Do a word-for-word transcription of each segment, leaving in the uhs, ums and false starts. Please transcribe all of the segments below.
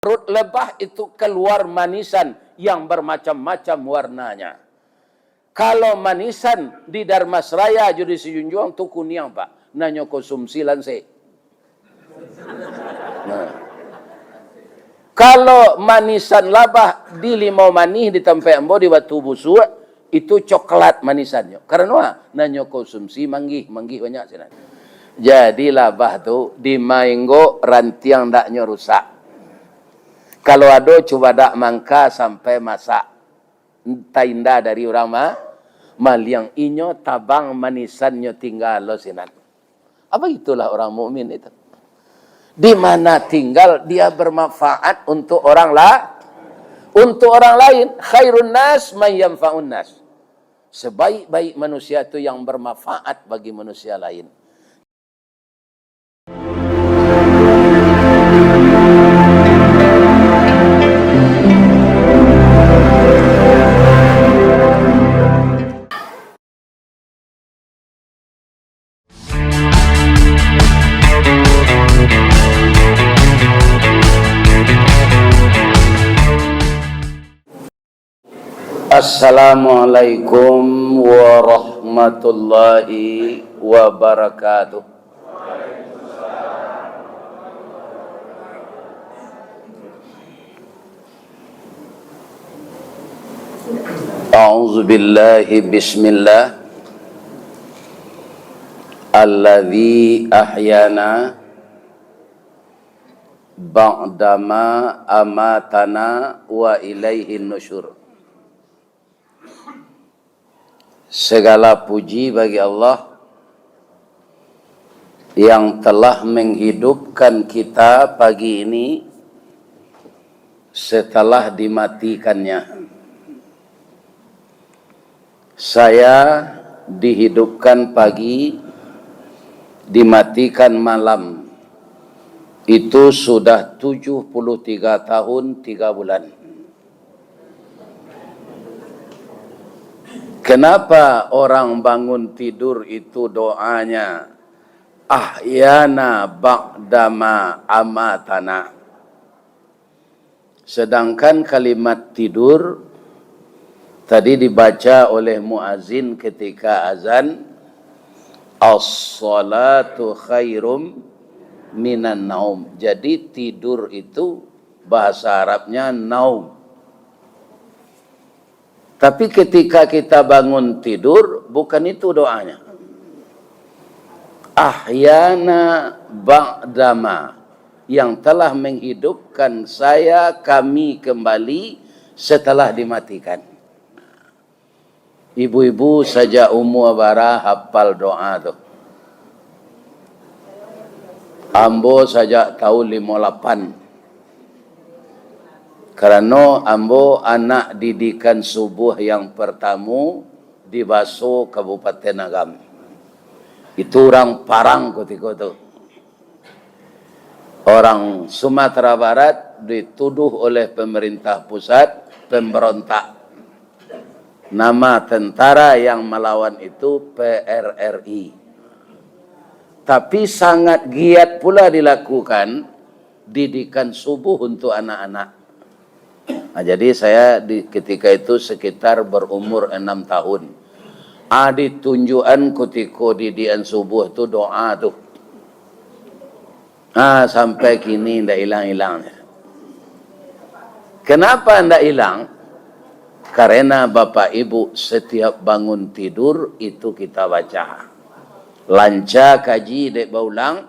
Parut lebah itu kaluar manisan yang bamacam-macam warnanya. Kalau manisan di Dharmasraya jo di Sijunjuang tu kuniang, Pak. Nan nyo konsumsi lansek. Nah. Kalau manisan labah di Limau Manih di tampek ambo di Batu Busuak, itu coklat manisannyo. Karano a, nan nyo konsumsi manggih, manggih banyak sinan. Jadi labah tu dimainggok rantiang ndak nyo rusak. Kalau ado cubadak mangka sampai masak, tainda dari urang ma-, maliang, inyo tabang manisannyo tingga lo sinan. Apa itulah orang mukmin itu. Di mana tinggal dia bermanfaat untuk orang la-, untuk orang lain. Khairun nas man yanfa'un nas. Sebaik-baik manusia itu yang bermanfaat bagi manusia lain. Assalamualaikum warahmatullahi wabarakatuh. A'udzubillahi, bismillah. Alladzi ahyana ba'dama amatana wa ilaihin nusyur. Segala puji bagi Allah yang telah menghidupkan kita pagi ini setelah dimatikannya. Saya dihidupkan pagi, dimatikan malam. Itu sudah tujuh puluh tiga tahun tiga bulan. Kenapa orang bangun tidur itu doanya, "Ahyana ba'dama amatana"? Sedangkan kalimat tidur tadi dibaca oleh muazin ketika azan, "As-salatu khairum minan naum." Jadi, tidur itu bahasa Arabnya naum. Tapi ketika kita bangun tidur, bukan itu doanya. "Ahyana ba'dama", yang telah menghidupkan saya, kami, kembali setelah dimatikan. Ibu-ibu sajak umua bara hafal doa tu? Ambo sajak tahun limo lapan. Karano ambo anak didikan subuh yang pertamo di Baso, Kabupaten Agam. Itu urang parang kutiko tu. Orang Sumatera Barat dituduh oleh pemerintah pusat pemberontak. Nama tentara yang melawan itu P R R I. Tapi sangat giat pula dilakukan didikan subuh untuk anak-anak. Nah, jadi saya di, ketika itu sekitar berumur enam tahun. Ah, ditunjukan kutiko didikan subuh tu doa tu. Ah, sampai kini ndak ilang-ilang. Kenapa ndak ilang? Karena Bapak Ibu setiap bangun tidur itu kita baca. Lanca kaji dek baulang,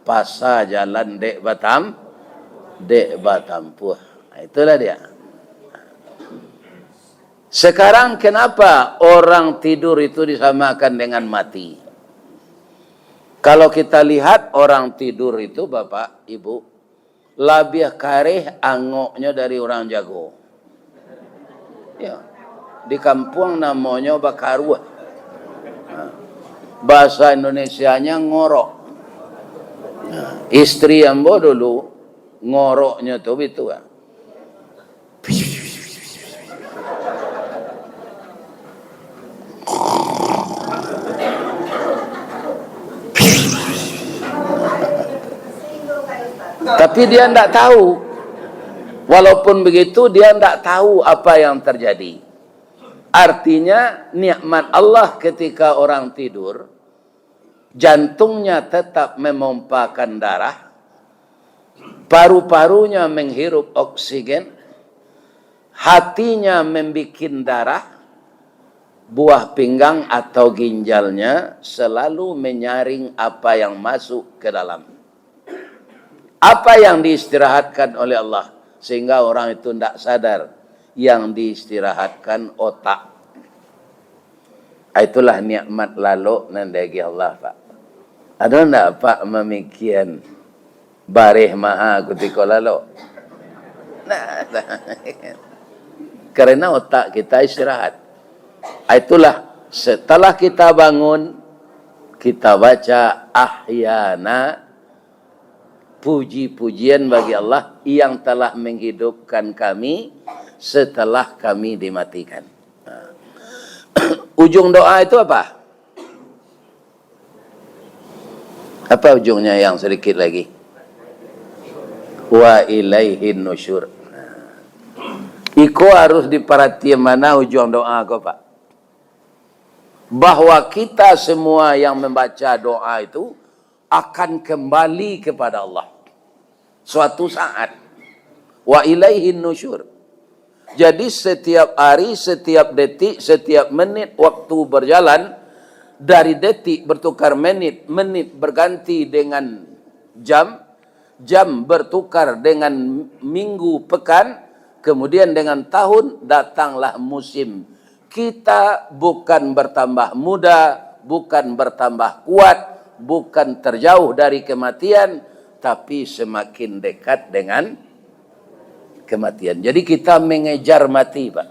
pasa jalan dek batam-, dek batampuah. Nah, itulah dia. Sekarang kenapa orang tidur itu disamakan dengan mati? Kalau kita lihat orang tidur itu, Bapak, Ibu, labiah kareh angoknyo dari urang jago. Ya. Di kampuang namonyo bakaruah. Nah, bahasa Indonesianya ngorok. Nah, istri ambo dulu ngoroknyo tu bitu, ah. Tapi dia ndak tahu. Walaupun begitu, dia ndak tahu apa yang terjadi. Artinya, nikmat Allah ketika orang tidur, jantungnya tetap memompakan darah, paru-parunya menghirup oksigen, hatinya membikin darah, buah pinggang atau ginjalnya selalu menyaring apa yang masuk ke dalam. Apa yang diistirahatkan oleh Allah, sehingga orang itu ndak sadar yang diistirahatkan otak. Ah, itulah nikmat lalok nan diagiah Allah, Pak. Ado ndak, Pak, mamikian bareh maha kutiko lalok? Nah, karena otak kita istirahat. Ah, itulah, setelah kita bangun, kita baca ahyana, puji-pujian bagi Allah yang telah menghidupkan kami setelah kami dimatikan. Nah. Ujung doa itu apa? Apa ujungnya yang sedikit lagi? Wa ilaihin nusyur. Nah. Iko harus diperhatikan mana ujung doa ko, Pak. Bahwa kita semua yang membaca doa itu akan kembali kepada Allah suatu saat. Wa ilaihin nusyur. Jadi, setiap hari, setiap detik, setiap menit waktu berjalan, dari detik bertukar menit, menit berganti dengan jam, jam bertukar dengan minggu, pekan, kemudian dengan tahun, datanglah musim. Kita bukan bertambah muda, bukan bertambah kuat, bukan terjauh dari kematian, tapi semakin dekat dengan kematian. Jadi, kita mengejar mati, Pak.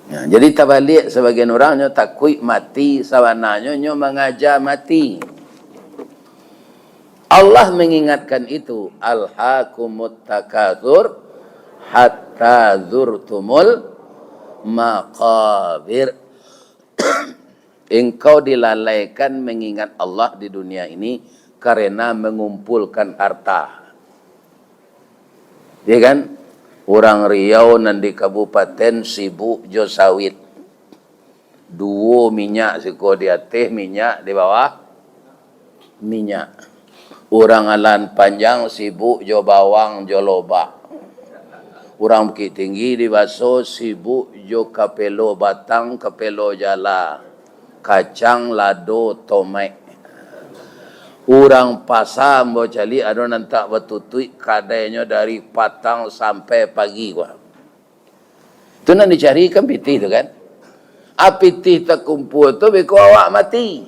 Nah, jadi tabaliak, sabagian urang nyo takuik mati, sabananyo nyo mangaja mati. Allah mengingatkan itu, "Alhakumut takatsur hatta zurtumul maqabir." Engkau dilalaikan mengingat Allah di dunia ini karena mengumpulkan harta. Ya kan? Urang Riau nan di kabupaten sibuk jo sawit. Duo minyak, siko di ateh minyak, di bawah minyak. Urang Alan Panjang sibuk jo bawang, jo lobak. Urang Bukittinggi di Baso sibuk jo kapelo batang, kapelo jala, kacang, lado, tomaik. Urang pasa ambo caliak ado nan tak batutuik, kadainyo dari patang sampai pagi, wah. Tu nan dicari kan pitih tu kan. A, pitih takumpua tu beko awak mati.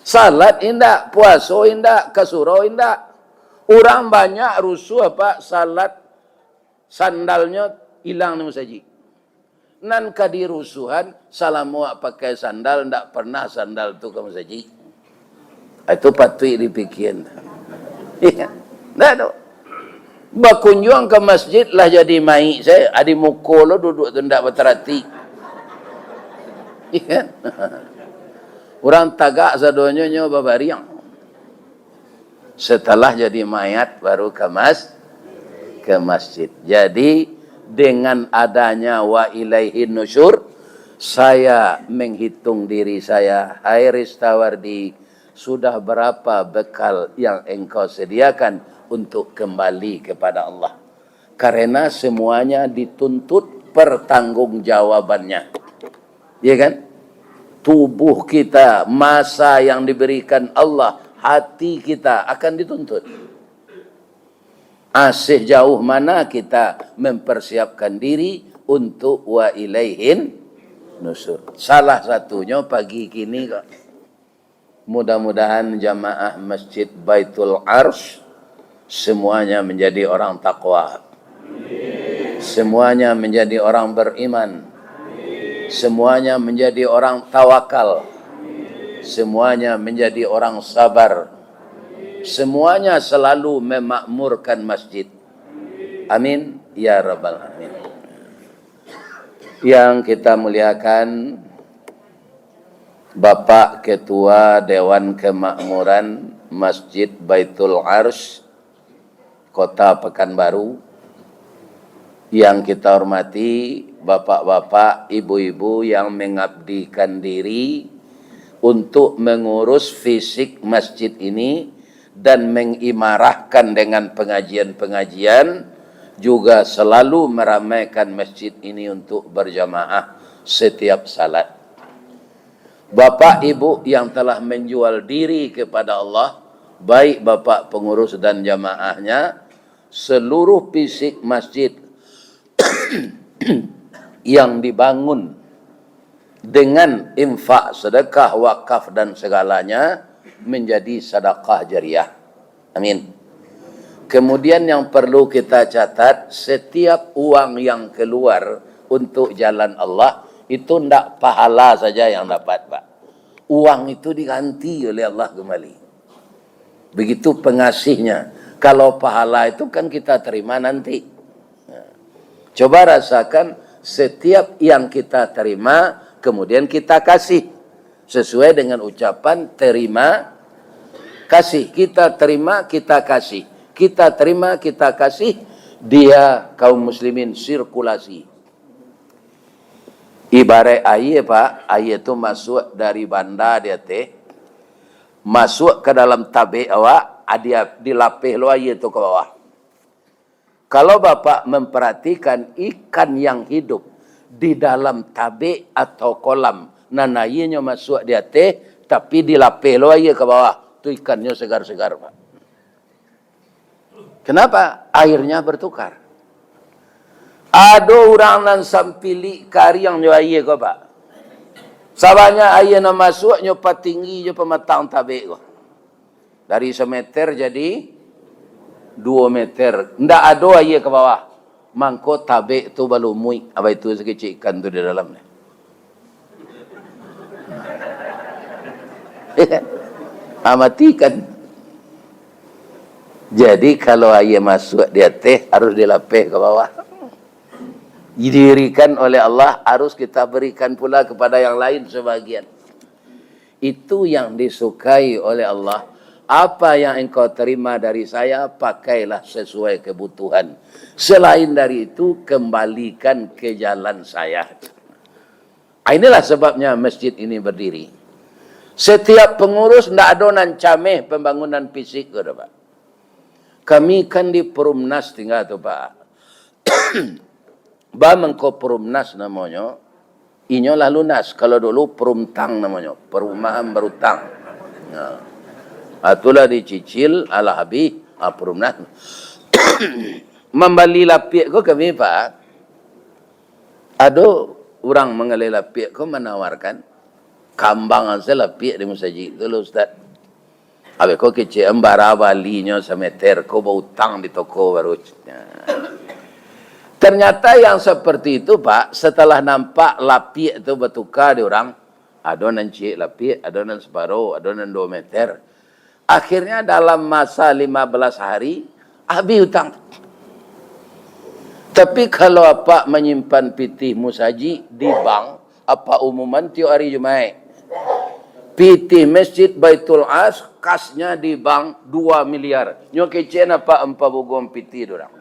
Salat indak, puaso indak, ka surau indak. Urang banyak rusuah, Pak, salat sandalnyo ilang di masajik. Nan ka dirusuhan, salamo awak pakai sandal, ndak pernah sandal tu ka masajik. Itu patuik dipikian. Iya. Ndak tu. Bakunjuang ka masjid lah jadi maik sae, adi muko lo duduk tu ndak batarati. Iya. Urang tagak sadonyo nyo babariang. Setelah jadi mayat, baru ka mas-, ka masjid. Jadi, dengan adanya wa ilaihin nusyur, saya menghitung diri saya, "Hai Ristawardi, sudah berapa bekal yang engkau sediakan untuk kembali kepada Allah?" Karena semuanya dituntut pertanggungjawabannya. Ya kan? Tubuh kita, masa yang diberikan Allah, hati kita akan dituntut. Ah, sejauh mana kita mempersiapkan diri untuk wa ilaihin nusur. Salah satunyo pagi kini kok. Mudah-mudahan jamaah Masjid Baitul Arsh semuanya menjadi orang takwa. Semuanya menjadi orang beriman. Semuanya menjadi orang tawakal. Semuanya menjadi orang sabar. Semuanya selalu memakmurkan masjid. Amin ya rabbal alamin. Yang kita muliakan, Bapak Ketua Dewan Kemakmuran Masjid Baitul Arsh, Kota Pekanbaru, yang kita hormati bapak-bapak, ibu-ibu yang mengabdikan diri untuk mengurus fisik masjid ini dan mengimarahkan dengan pengajian-pengajian, juga selalu meramaikan masjid ini untuk berjamaah setiap salat. Bapak ibu yang telah menjual diri kepada Allah, baik bapak pengurus dan jamaahnya, seluruh fisik masjid yang dibangun dengan infak, sedekah, wakaf, dan segalanya menjadi sedekah jariah. Amin. Kemudian yang perlu kita catat, setiap uang yang keluar untuk jalan Allah, itu ndak pahala saja yang dapat, Pak. Uang itu diganti oleh Allah kembali. Begitu pengasihnya. Kalau pahala itu kan kita terima nanti. Nah, coba rasakan, setiap yang kita terima, kemudian kita kasih. Sesuai dengan ucapan terima kasih. Kita terima, kita kasih. Kita terima, kita kasih. Dia kaum muslimin sirkulasi. Ibarat aia, Pak, aia tu masuak dari banda di ateh, masuak ka dalam tabek awak, adia dilapeh lo aia tu ka bawah. Kalau Bapak memperhatikan ikan yang hidup di dalam tabek atau kolam, nan aianyo masuak di ateh, tapi dilapeh lo aia ka bawah, tu ikannyo segar-segar, Pak. Kenapa? Airnya bertukar. Ado urang nan sampilik kariang jo aia ko, Pak. Sabanyak aia nan masuak, nyo patinggi jo pamatang tabek ko. Dari sameter jadi duo meter. Ndak ado aia ka bawah. Mangko tabek tu balumuik. Apa itu sakecik ikan tu di dalam ni. Ah, mati kan. Jadi, kalau aia masuak di ateh, harus dilapeh ka bawah. Diberikan oleh Allah, harus kita berikan pula kepada yang lain sebagian. Itu yang disukai oleh Allah. Apa yang engkau terima dari saya, pakailah sesuai kebutuhan. Selain dari itu, kembalikan ke jalan saya. Ah, inilah sebabnya masjid ini berdiri. Setiap pengurus ndak ado nan cameh pembangunan fisik ko doh, Pak. Kami kan di Perumnas tinggal tu, Pak. Ba mangko Perumnas namonyo, inyo lah lunas. Kalau dulu Perumtang namonyo, perumahan berutang. Nah, ah, itulah dicicil, alah habih, ah, Perumnas. Mambali lapiak ko kami, Pak. Ado urang manggaleh lapiak ko manawarkan, "Kambangan se lapiak di musajik tu lo, Ustaz." Abih ko kecek, "Bara balinyo sameter ko, bautang di toko baru." Nah. Ternyata yang seperti itu, Pak, setelah nampak lapiak tu batuka di urang, ado nan ciek lapiak, ado nan saparo, ado nan duo meter. Akhirnya dalam masa lima belas hari, habis utang. Tapi kalau apak manyimpan pitih musajik di bank, apak umuman tiok hari Jumaik. Pitih Masjid Baitul As, kasnya di bank dua miliar. Nyo kecek apak ampia bugoh pitih tu urang.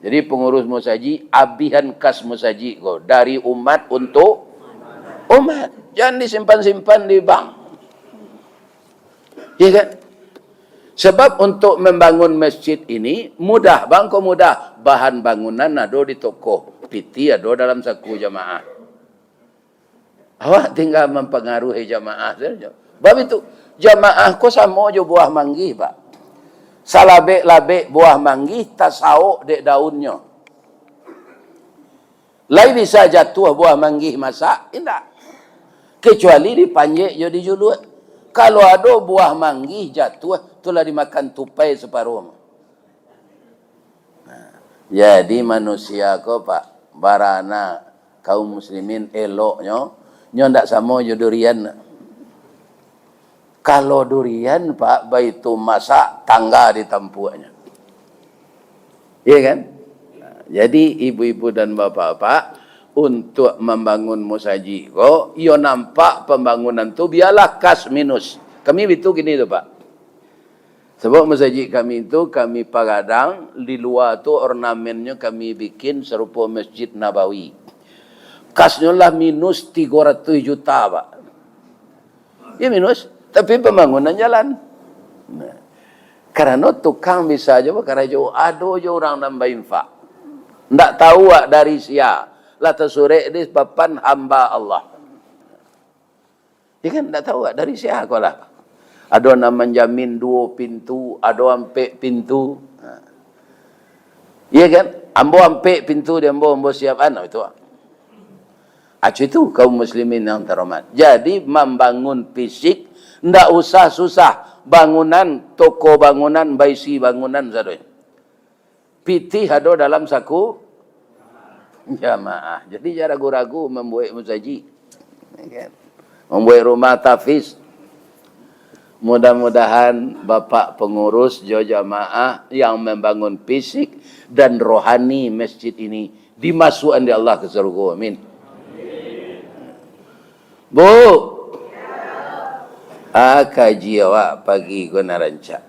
Jadi pengurus musajik, abihan kas musajik ko dari umat untuk umat. Jangan disimpan-simpan di bank. Ya kan? Sebab untuk membangun masjid ini mudah, bang, ko mudah. Bahan bangunan ado di toko, piti ado dalam saku jamaah. Awak tinggal mampangaruhi jamaah sajo. Bab itu, jamaah ko samo jo buah manggih, Pak. Salabek-labek buah manggih tasaok dek daunnyo. Lai bisa jatuah buah manggih masak? Indak. Kecuali dipanjek jo dijuluak. Kalau ado buah manggih jatuah, tu lah dimakan tupai saparuah. Nah, jadi manusia ko, Pak, barana kaum muslimin eloknyo, nyo ndak samo jo durian. Kalau durian, Pak, baitu masak, tangga ditampuaknyo. Iya kan? Nah, jadi ibu-ibu dan bapak-bapak, untuk mambangun musajik ko, iyo nampak pambangunan tu bialah kas minus. Kami bitu kini tu, Pak. Sabab masajik kami tu, kami pagadang, di lua tu ornamennyo kami bikin sarupo Masjid Nabawi. Kasnyo lah minus tigo ratuih juta, Pak. Ya minus, tapi pambangunan jalan. Nah, karano tukang bisa jo bakarajo, ado jo urang nan bainfak. Ndak tahu awak dari sia, lah tasurek di papan hamba Allah. Ya kan, ndak tahu awak dari sia ko lah. Ado nan manjamin duo pintu, ado ampek pintu. Nah. Iya kan? Ambo ampek pintu di ambo, ambo siap, anu itu. Acu itu kaum muslimin yang terhormat. Jadi, mambangun fisik ndak usah susah. Bangunan, toko bangunan, baisi bangunan sadonyo. Pitih ado dalam saku jamaah. Jadi, jan ragu-ragu mambuek musajik. Ya kan? Mambuek rumah tahfiz. Mudah-mudahan Bapak pengurus jo jamaah yang membangun fisik dan rohani masjid ini dimasukan di Allah ke surga. Amin. Bu, ah, kaji awak pagi ko nan rancak.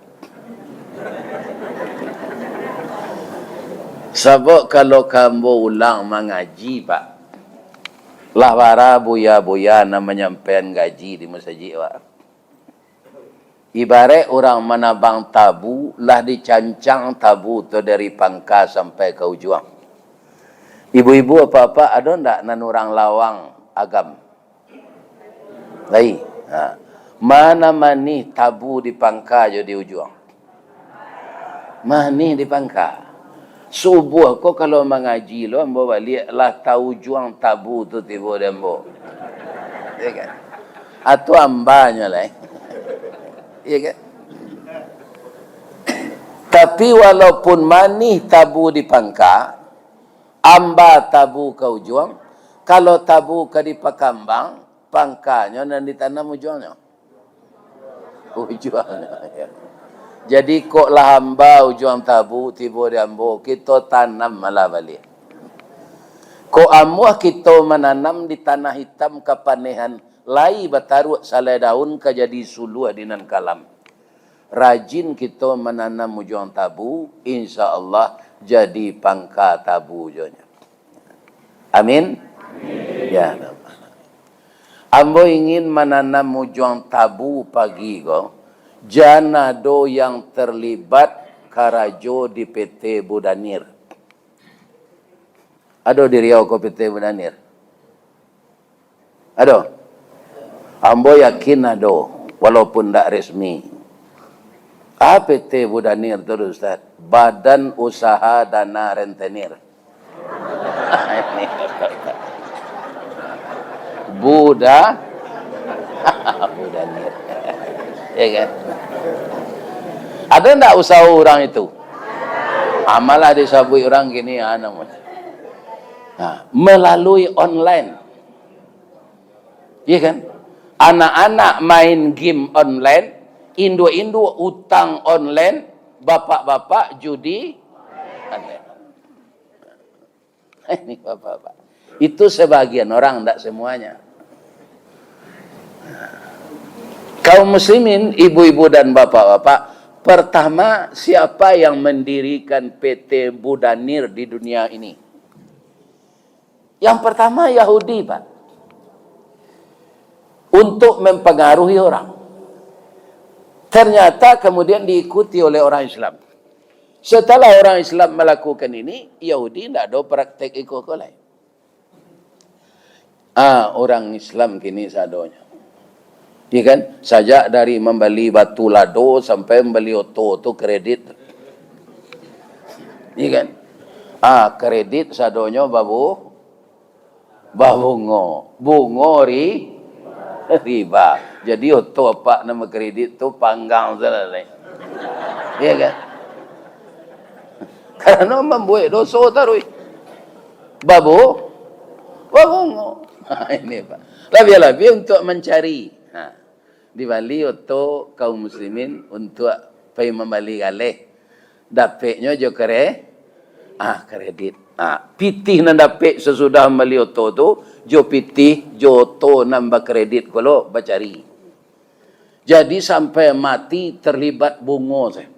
Sabab kalau ka ambo ulang mangaji, Pak, lah bara buya-buya nan manyampaian kaji di masajik, Pak. Ibarat urang manabang tabu, lah dicancang tabu tu dari pangka sampai ka ujuang. Ibu-ibu, apak-apak, ado ndak nan urang lawang agam? Lai. Ha. Ma nan manih tabu di pangka jo di ujuang? Manih di pangka. Subuah ko kalau mangaji lo ambo baliak, lah taujuang tabu tu tibo di ambo. Ya kan? Atau ambanyo lai. Ya kan? Tapi walaupun manih tabu di pangka, amba tabu ka ujuang, kalau tabu ka dipakambang, pangkanyo nan ditanam ujuangnyo. Ujuangnyo, ya. Jadi, kok lah amba ujuang tabu tibo di ambo, kito tanam malah baliak. Kok amuah kito mananam di tanah itam kapanehan, lai bataruak salai daun ka jadi suluah di nan kalam. Rajin kito mananam ujuang tabu, insya Allah jadi pangka tabu jonyo. Amin. Ya Rabbal Alamin. Ambo ingin mananam ujuang tabu pagi ko, jan ado yang terlibat karajo di P T Budanir. Ado di Riau ko P T Budanir? Ado? Ambo yakin ado, walaupun ndak resmi. A P T Budanir tu, Ustaz? Badan Usaha Dana Rentenir. Buda-, Budanir. Ya kan? Ada ndak usaha urang itu? Ah, malah disabuik urang kini, ah, namanya. Nah, melalui online. Iya kan? Anak-anak main game online, induak-induak utang online, bapak-bapak judi online. Ini bapak-bapak. Itu sebagian orang, ndak semuanya. Kaum muslimin, ibu-ibu dan bapak-bapak, pertama, siapa yang mendirikan P T Budanir di dunia ini? Yang pertama Yahudi, Pak. Untuk mempengaruhi orang. Ternyata kemudian diikuti oleh orang Islam. Setelah orang Islam melakukan ini, Yahudi ndak ado praktek iko ko lai. Ah, orang Islam kini sadonyo. Iya kan? Sajak dari mambali batu lado sampai mambali oto tu kredit. Iya kan? Ah, kredit sadonyo babu-, babungo. Bungo ri-, riba. Jadi oto apak nan bakredit tu panggang salah lai. Iya kan? Karano mambuek doso taruih. Babu-, babungo. Ha, ini, Pak. Labiah-labiah untuk mancari. Ha. Dibali oto kaum muslimin untuk pai mambali galeh. Dapeknyo jo kere-, ah, kredit. Ah, pitih nan dapek sasudah mambali oto tu, jo pitih, jo oto nan bakredit ko lo bacari. Jadi sampai mati terlibat bungo sajo.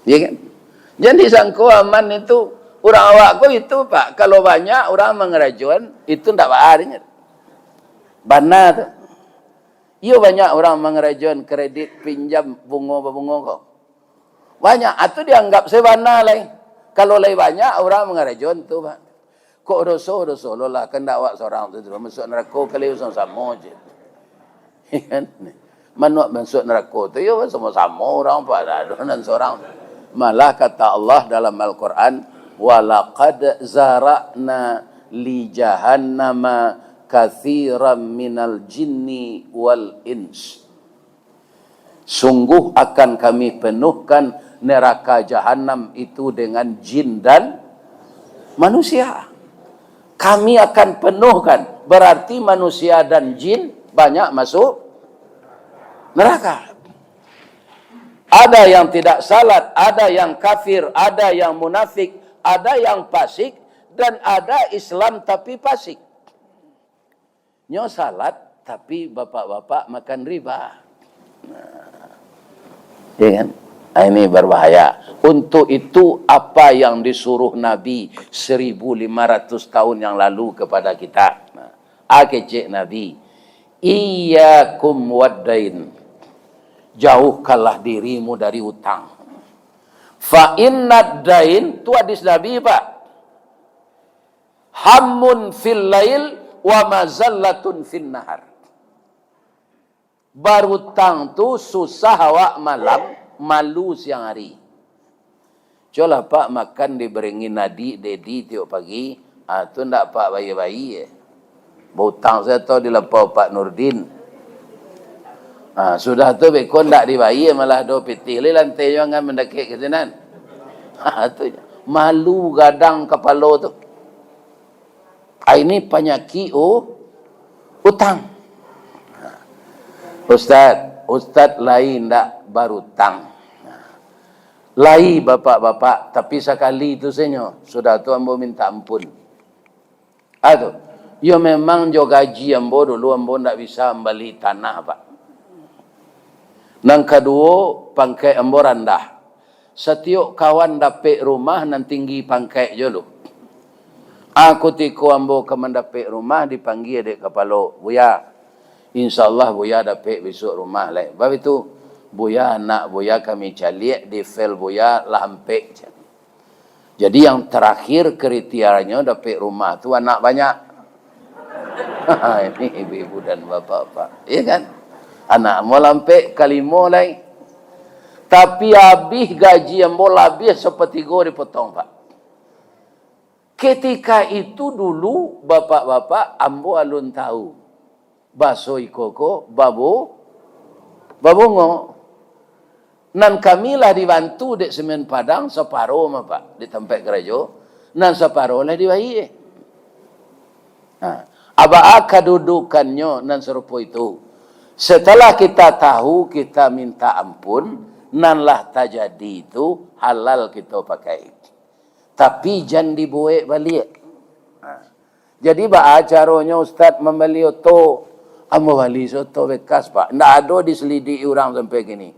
Ya kan? Jadi sangko aman itu, urang awak ko itu, Pak, kalau banyak urang mangarajoan, itu ndak baa dinyo. Bana tu. Iyo, banyak urang mangarajoan kredit pinjam bungo babungo ko. Banyak, atu dianggap sabana lai. Kalau lai banyak urang mangarajoan tu, Pak. Kok doso, doso lo lah, kandak awak sorang tu, tu masuak narako kali samo-samo je. Kan? Manuak masuak narako tu, yo samo-samo urang, Pak, ado nan sorang. Malah kata Allah dalam Al-Quran, "Walaqad zara'na li jahannama katsiran minal jinni wal ins." Sungguh akan Kami penuhkan neraka jahanam itu dengan jin dan manusia. Kami akan penuhkan, berarti manusia dan jin banyak masuk neraka. Ada yang tidak salat, ada yang kafir, ada yang munafik, ada yang fasik, dan ada Islam tapi fasik. Nyo salat, tapi bapak-bapak makan riba. Nah, ya kan? Ah, ini berbahaya. Untuk itu, apa yang disuruh Nabi seribu lima ratus tahun yang lalu kepada kita? Nah, a kecek Nabi, "Iyyakum waddain." Jauhkanlah dirimu dari utang. "Fa innad dain," tu hadis Nabi, Pak. "Hammun fil lail wa mazallatun fin nahar." Barutang tu susah awak malam, malu siang hari. Cubolah Pak makan dibarengin adik, dedi tiok pagi, ah, tu ndak Pak bayia-bayia. Bautang sajo di lapau Pak Nurdin. Ah, sudah tu beko ndak dibayia, malah do pitih lai lantai jo angan mandakek ka sinan. Ha, tu. Malu gadang kapalo tu. Ah, ini panyakik u-, utang. Ustaz, Ustaz lai ndak barutang. Lai, bapak-bapak, tapi sakali tu sajo, sudah tu ambo minta ampun. Ah, tu. Yo memang jo gaji ambo dulu, ambo ndak bisa mambali tanah, Pak. Nan kaduo, pangkek ambo randah. Satiok kawan dapek rumah nan tinggi pangkek jo lu. Ah, kutiko ambo ka mandapek rumah, dipanggia dek kapalo, "Buya, insya Allah Buya dapek bisuak rumah lai." Baitu, Buya, anak Buya kami caliak, di file Buya lah ampek. Jadi, yang tarakhir kriterianyo dapek rumah tu anak banyak. Ini ibu-ibu dan bapak-bapak, iya kan? Anak ambo lah ampek, kalimo lai. Tapi, abih gaji ambo, labiah sapatigo dipotong, Pak. Ketika itu dulu, bapak-bapak, ambo alun tahu. Baso iko ko babo-, babungo. Nan kami lah dibantu dek Semen Padang saparo mah, Pak, di tampek karajo, nan saparo lah dibayia. Nah, abaa kadudukannyo nan sarupo itu. Setelah kita tahu, kita minta ampun, nan lah tajadi itu halal kito pakai. Tapi jan dibuek baliak. Nah, jadi, baa caronyo Ustaz mambali oto? Ambo bali se oto bekas, Pak. Ndak ado diselidiki urang sampai kini.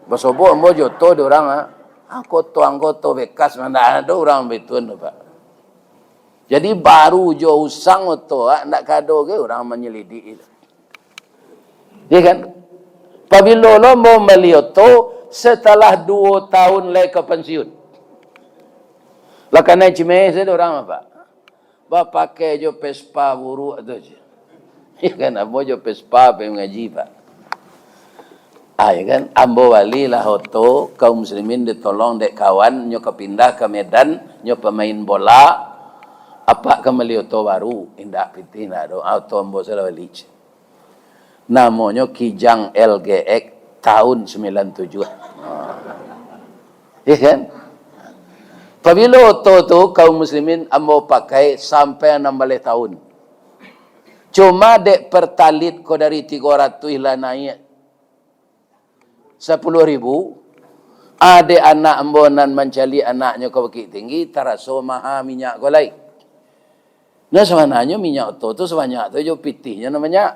Basobok ambo jo oto di urang, ha. Ah, ko oto angko oto bekas, ndak ado urang baitu tu, Pak. Jadi, baru jo usang oto, ha, ndak ka ado ge urang manyelidiki. Ya kan? Pabilo lo ambo mambali oto, setelah duo tahun lai ka pansiun. Lah kanai cimeh sajo urang, Pak. Bapakai jo Vespa buruak tu je. Ya kan, ambo jo Vespa pai mangaji, Pak. Ah, ya kan, ambo balilah oto, kaum muslimin ditolong dek kawan, nyo ka pindah ka Medan, nyo pamain bola, apak ka mambali oto baru, indak pitih, indak ado, ah, oto ambo se lah bali. Namonyo Kijang L G X tahun sembilan tujuh. Iya kan? Pabilo oto tu, kaum muslimin, ambo pakai sampai anam baleh tahun. Cuma dek pertalit ko dari tigo ratuih lah naiak sapuluah ribu, adek anak ambo nan mancaliak anaknyo ka Bukittinggi, taraso maha minyak ko lai. Nah, sabananyo minyak oto tu sabanyak tu jo pitihnyo nan banyak.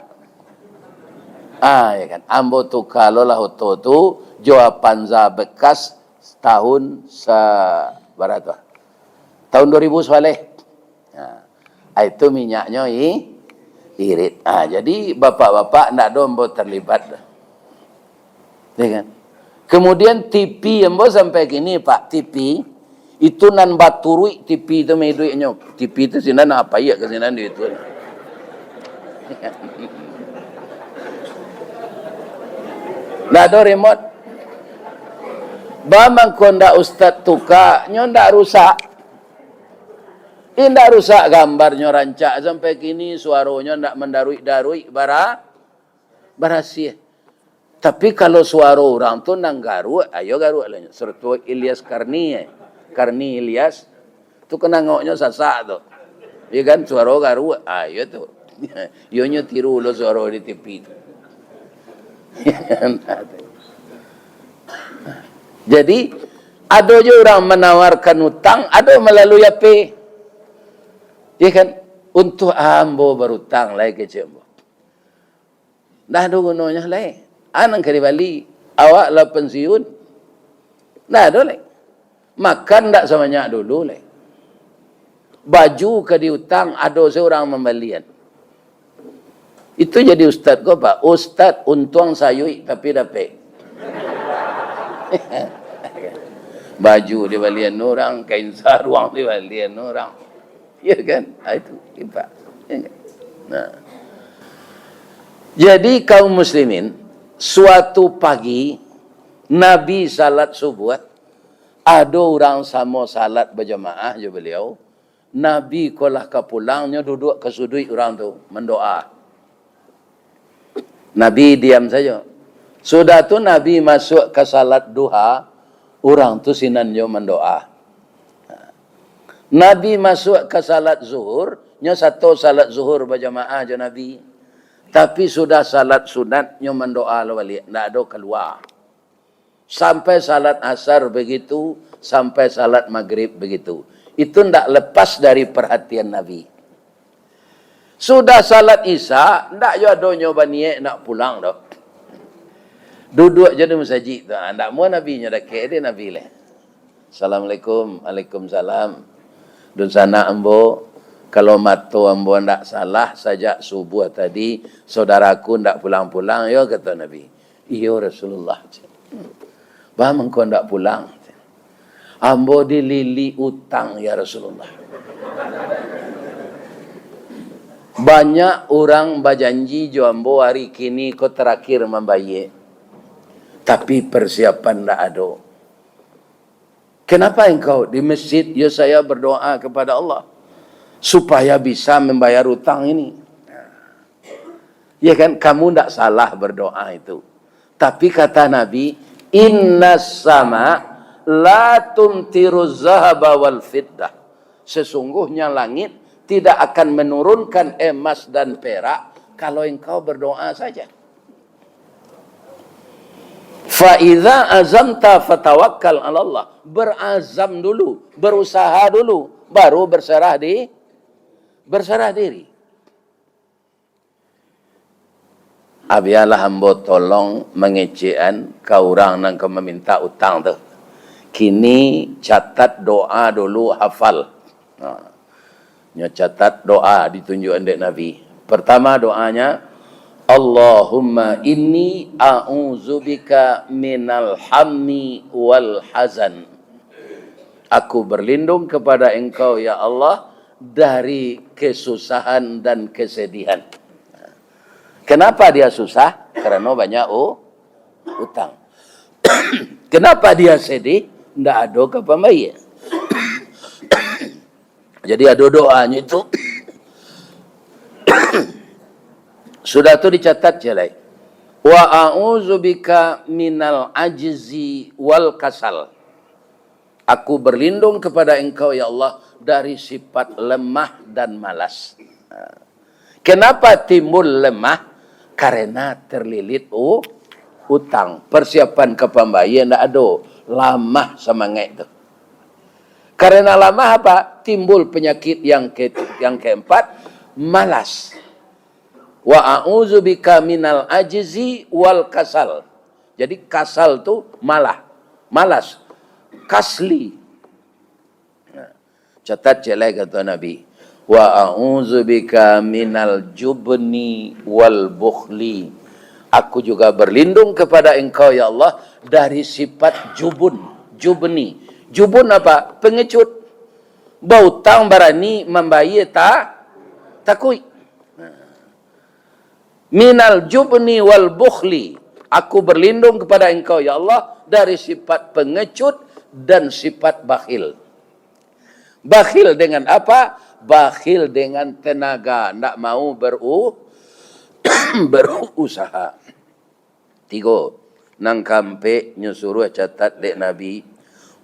Ah, ya kan? Ambo tuka lo lah oto tu, jo Avanza bekas tahun sa-, bara tu? Tahun dua ribu soaleh. Nah, ah, itu minyaknyo i-, irit. Ah, jadi bapak-bapak ndak ado ambo terlibat doh. Ya kan? Kemudian T V ambo sampai kini, Pak, T V itu nan baturuik T V tu mah iduiknyo. T V tu sinan apa iya ka sinan di itu. Ndak ado remote. Ba mangko ndak ustaz tuka, nyo ndak rusak. Indak rusak gambarnyo, rancak sampai kini, suaronyo ndak mandaruik-daruik, bara-, barasiah. Tapi kalau suaro urang tu nan garuak, ayo garuak lah nyo. Seperti Ilyas Karni, eh. Karni Ilyas, tu kenangoknyo sasak tu. Ya kan, suaro garuak, ayo tu. Iyo nyo tiru lo suaro di T V tu. Ya kan? Jadi, ado jo urang manawarkan utang, ado malalui H P. Ya kan? Untuak ambo barutang lai, kecek ambo. Ndak ado gunonyo lai. A nan ka dibali? Awak lah pensiun. Ndak ado lai. Makan ndak sabanyak dulu lai. Baju ka diutang, ado se urang mambalian. Itu jadi ustaz ko, Pak. Ustaz untuang sayuik tapi dapek. Baju dibalian urang, kain saruang dibalian urang. Ya kan? Ah, itu, Pak. Ya kan? Nah. Jadi, kaum muslimin, suatu pagi, Nabi salat subuah, ado urang samo salat bajamaah jo baliau. Nabi ko lah ka pulang, nyo duduak ka suduik urang tu, mandoa. Nabi diam sajo. Sudah tu, Nabi masuak ka salat duha, urang tu sinan jo mandoa. Nabi masuak ka salat zuhur, nyo sato salat zuhur bajamaah jo Nabi. Tapi, sudah salat sunat, nyo mandoa lo baliak, ndak ado kalua. Sampai salat asar begitu, sampai salat magrib begitu. Itu ndak lepas dari perhatian Nabi. Sudah salat isya, ndak yo ado nyo baniaik nak pulang doh. Duduak jo di masajik tu, ah, ndak muah Nabi nyo dakek dek Nabi leh. "Assalamualaikum." "Waalaikumsalam. Dunsanak ambo, kalau mato ambo ndak salah, sajak subuah tadi, saudaraku ndak pulang-pulang yo," kato Nabi. "Iyo, Rasulullah." "Ba mangko ndak pulang?" "Ambo dililik utang, ya Rasulullah. Banyak urang bajanji jo ambo, hari kini ko terakhir mambayia. Tapi, persiapan ndak ado." "Kenapa engkau?" "Di masjid, yo, saya berdoa kepada Allah supaya bisa membayar utang ini." Ya kan, kamu ndak salah berdoa itu. Tapi kata Nabi, "Innas sama la tumtiruz zahaba wal fiddah." Sesungguhnya langit tidak akan menurunkan emas dan perak kalau engkau berdoa saja. "Fa idza azamta fatawakkal 'alallah." Berazam dulu, berusaha dulu, baru berserah di, berserah diri. Ah, bialah ambo tolong mangecekan ka urang nan ka maminta utang tu. Kini catat doa dulu, hafal. Ha. Nyo catat doa ditunjuakan dek Nabi. Pertama doanya, "Allahumma inni a'udzubika minal hammi wal hazan." "Aku berlindung kepada Engkau, ya Allah, dari kesusahan dan kesedihan." Kenapa dia susah? Karena banyak u-, utang. Kenapa dia sedih? Ndak ado ka pambayia. Jadi, ado doanyo itu. Sudah tu dicatat je lai. "Wa a'udzubika minal ajzi wal kasal." "Aku berlindung kepada Engkau, ya Allah, dari sifat lemah dan malas." Kenapa timbul lemah? Karena terlilit u-, utang. Persiapan ka pambayia ndak ado, lamah samangaik tu. Karena lamah apa? Timbul penyakit yang ke-, yang keempat, malas. Wa a'udzubika minal ajzi wal kasal. Jadi kasal tu malah, malas. Kasli. Nah, catat ciek lai kato Nabi, "Wa a'udzubika minal jubni wal bukhli." Aku juga berlindung kepada Engkau, ya Allah, dari sifat jubun, jubni. Jubun apa? Pengecut. Bautang barani, mambayia ta-, takuik. Nah. "Minal jubni wal bukhli." Aku berlindung kepada Engkau, ya Allah, dari sifat pengecut dan sifat bakhil. Bakhil dengan apa? Bakhil dengan tenaga, ndak mau beru-, berusaha. Tigo. Nan kaampek nyo suruah catat dek Nabi,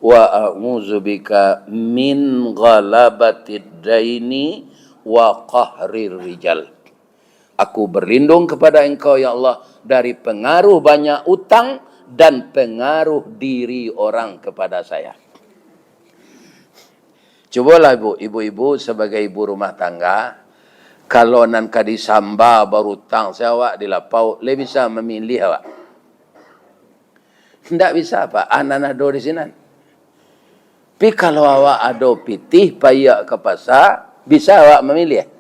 "Wa a'udzubika min ghalabatid daini wa qahrir rijal." Aku berlindung kepada Engkau, ya Allah, dari pengaruh banyak utang dan pengaruh diri orang kepada saya. Cubolah, ibu, ibu-ibu, sabagai ibu rumah tangga, kalau nan ka disamba barutang se awak di lapau, lai bisa mamiliah awak? Ndak bisa, Pak. Ah, nan ado di sinan. Tapi kalau awak ado pitih, paiak ka pasa, bisa awak mamiliah?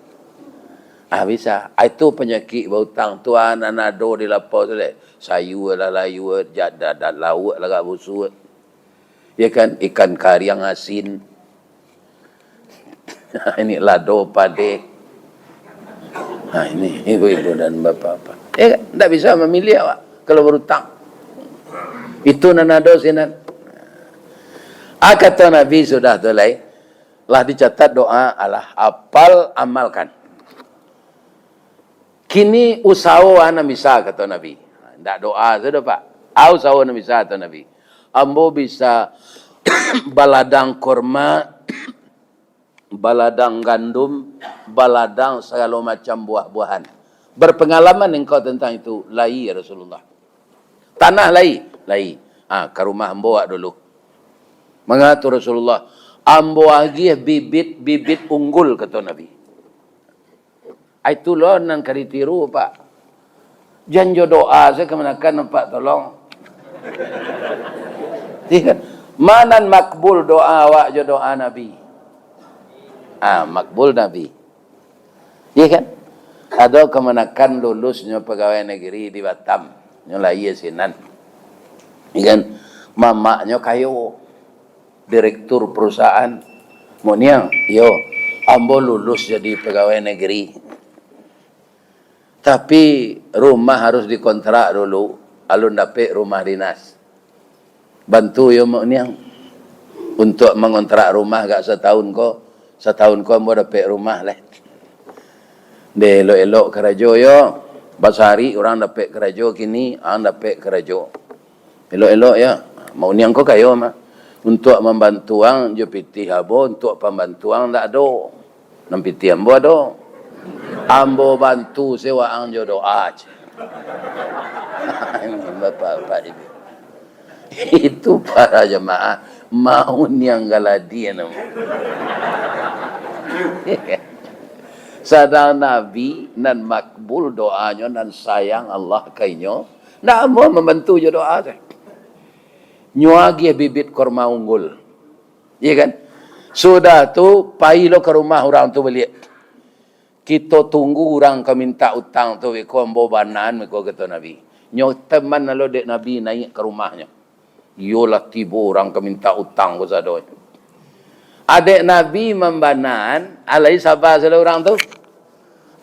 Ah, bisa. Ah, itu panyakik bautang tu, ah, nan ado di lapau tu, leh. Sayua lah layua, jada-, dan lauak lah agak busuak. Ya kan? Ikan kariang asin. Ini lado padeh. Nah, ini ibu-ibu dan bapak-bapak. Ya kan? Ndak bisa mamiliah awak kalau barutang. Itu nan ado sinan. Ah, kato Nabi sudah tu lai, lah dicatat doa, alah, apal, amalkan. Kini usaho a nan bisa, kato Nabi. Ndak doa sajo, Pak. A usaho nan bisa, kato Nabi. Ambo bisa baladang korma, baladang gandum, baladang sagalo macam buah-buahan. Berpengalaman engkau tentang itu? Lai, ya Rasulullah. Tanah lai? Lai. Ah, ka rumah ambo awak dulu. Manga tu Rasulullah? Ambo agiah bibit-bibit unggul, kato Nabi. Ai, tu lo nan ka ditiru, Pak. Jan jo doa sajo kamanakan, Pak, tolong. Iya kan? Ma nan makbul doa awak jo doa Nabi? Ah, makbul Nabi. Iya kan? Ado kamanakan lulusnyo pagawai nagari di Batam. Nyo lahia sinan. Iya kan? Mamaknyo kayo. Direktur perusahaan. Muk Niang, iyo, ambo lulus jadi pegawai negeri. Tapi rumah harus dikontrak dulu, alun dapek rumah dinas. Bantu yo, Muk Niang, untuak mangontrak rumah agak satahun ko. Satahun ko ambo dapek rumah lai. Deh, elok-elok karajo yo. Basari urang dapek karajo, kini ang dapek karajo. Elok-elok yo. Muk Niang ko kayo mah. Untuak mambantu ang jo pitih ambo, untuak pambantu ang ndak ado. Nan pitih ambo ado. Ambo bantu se waang jo doa, ceh. Bapak-bapak ibu. Itu para jamaah, Muk Niang galadi namo. Sadang Nabi nan makbul doanyo, nan sayang Allah ka inyo, ndak amuah mambantu jo doa tu. Nyo agiah bibit korma unggul. Iya kan? Sudah tu, pai lo ka rumah urang tu baliak. "Kito tunggu urang ka mintak utang tu, beko ambo banaan," beko kato Nabi. Nyo teman lo dek Nabi naiak ka rumahnyo. Iyolah, tibo urang ka mintak utang ko sadonyo. Adek Nabi mambanaan, alai saba salah urang tu.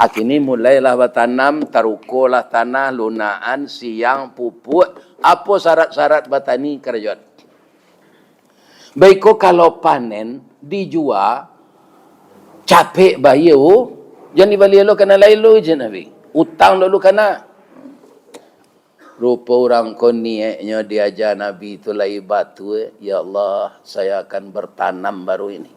Akini mulailah batanam, tarukolah tanah, lunaan, siang, pupuk, apo sarat-sarat batani karajoan. Baiko kalau panen, dijua, capek bayia, oh. Jan dibali lo, kana lai lo, jan Nabi. Utang dulu kana. Rupo urang ko niaiknyo diaja Nabi tu lai batua, "Ya Allah, saya akan bertanam baru ini.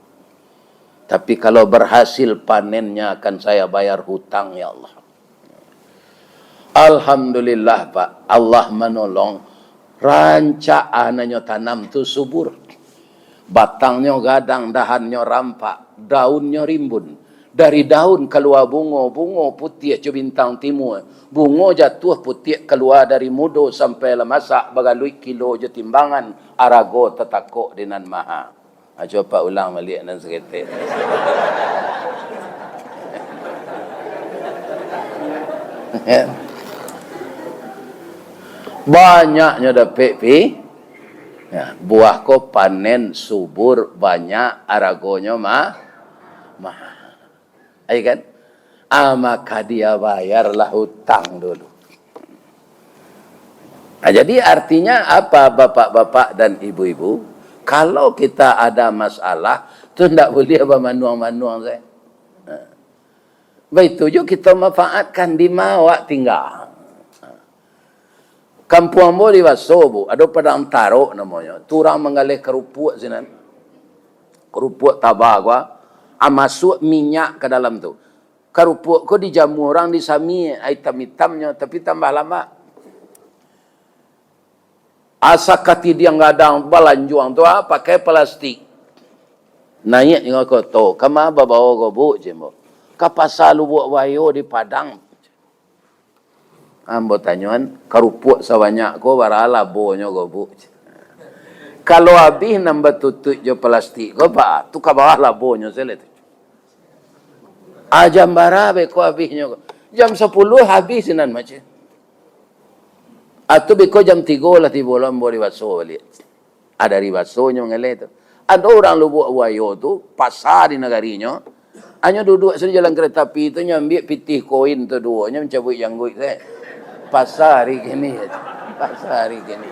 Tapi kalau berhasil panennya akan saya bayar hutang, ya Allah." Alhamdulillah, Pak. Allah manolong. Rancak ananyo tanam tu subur. Batangnyo gadang, dahannyo rampak, daunnyo rimbun. Dari daun kalua bungo, bungo putiak jo bintang timua. Bungo jatuah putiak kalua dari mudo sampai lah masak, bagaluik kilo jo timbangan, arago tatakok di nan maha. Ha, cubo Apak ulang baliak nan saketek. Banyaknyo dapek pi, ya, buah ko panen subur, banyak, aragonyo ma-, mahal. Iya kan? Ah, maka dia bayarlah hutang dulu. Nah, jadi artinya apa, bapak-bapak dan ibu-ibu? Kalau kita ada masalah, tu ndak buliah bamanuang-manuang saja. Nah, baitu jo kita manfaatkan di ma awak tinggal. Kampuang ambo di Baso, Bu, ado Padang Tarok namonyo. Tu urang manggaleh karupuak sinan. Karupuak taba ko, ah, masuak minyak ka dalam tu. Karupuak ko dijamua urang di sami, itam-itamnyo, tapi tambah lamak. Asa katidiang gadang balanjuang tu, ah, pakai palastik. Naiak jo koto, "Kama babao ko, Bu?" cek ambo. "Ka pasa Lubuak Buayo di Padang." Ambo tanyoan, "Karupuak sabanyak ko, bara labonyo ko, Bu?" Kalau abih nan batutuik jo palastik ko, Pak, tu ka bawah labonyo sajo tu. Ah, jam bara beko abihnyo ko? Jam sapuluah abih sinan macam. Atau beko jam tigo lah tibo lo ambo di Baso baliak. Ah, dari Basonyo manggaleh tu. Ado urang Lubuak Buayo tu, pasa di nagarinyo. Hanyo duduak sajo jalan kareta api tu, nyo ambiak pitih koin tu duo, nyo mancabuik jangguik sajo. Pasa hari kini. Pasa hari kini.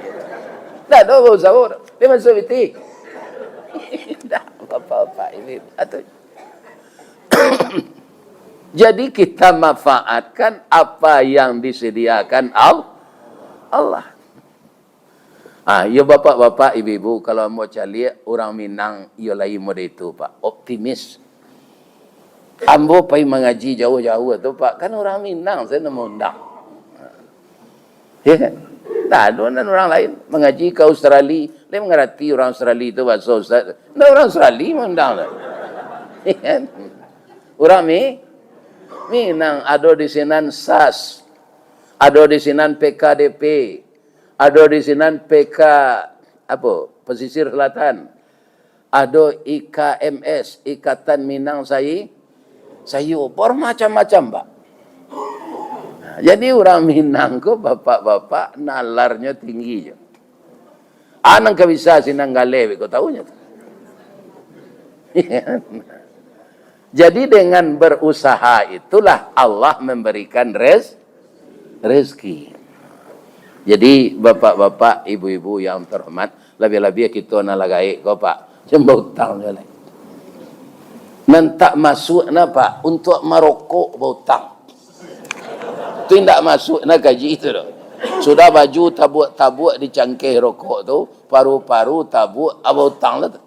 Ndak ado bau sahur. Dia masuk pitih. Ndak, bapak-bapak ini. Atau Jadi kita manfaatkan apa yang disediakan Al-, Allah. Ah, yo bapak-bapak, ibu-ibu, kalau ambo caliak urang Minang, iyo lai model itu, Pak. Optimis. Ambo pai mangaji jauah-jauah tu, Pak. Kan urang Minang sajo nan maundang. Ya kan? Ndak ado nan urang lain mangaji ka Australia. Lai mangarati urang Australia tu bahaso Ustaz? Ndak, urang Australia maundang tu. Ya kan? Urang Mi-, Minang, ado di sinan sas, ado di sinan P K D P, ado di sinan P K, apo, Pesisir Selatan. Ado I K M S, Ikatan Minang Sai-, Saiyo, bermacam-macam, Pak. Jadi, urang Minang ko, bapak-bapak, nalarnyo tinggi jo. Anang ka bisa sinan galeh, beko tahunyo tu. Jadi, dengan berusaha itulah Allah memberikan rez-, rezeki. Jadi, bapak-bapak, ibu-ibu yang terhormat, labiah-labiah kito nan lah gaek ko, Pak, jan bautang juo lai. Nan tak masuk na, Pak, untuak marokok bautang. Tu indak masuk na kaji tu doh. Sudah baju tabuak-tabuak di cangkeh rokok tu, paru-paru tabuak, ah, bautang lah tu.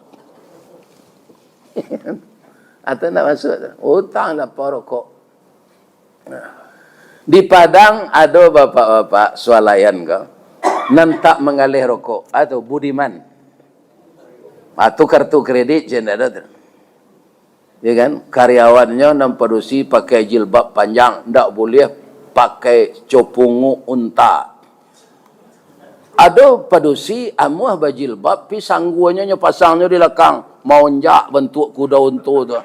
Atau indak masuk tu. Utang lah parokok. Nah. Di Padang ado bapak-bapak swalayan ko, nan tak manggaleh rokok, atau budiman. Ah, tu kartu kredit je ndak ado tu. Ya kan? Karyawannya nan padusi pakai jilbab panjang, ndak boleh pakai copongok unta. Ado padusi amuah bajilbab, pi sangguanyo nyo pasangnyo di lakang, maonjak bantuak kuda unto tu.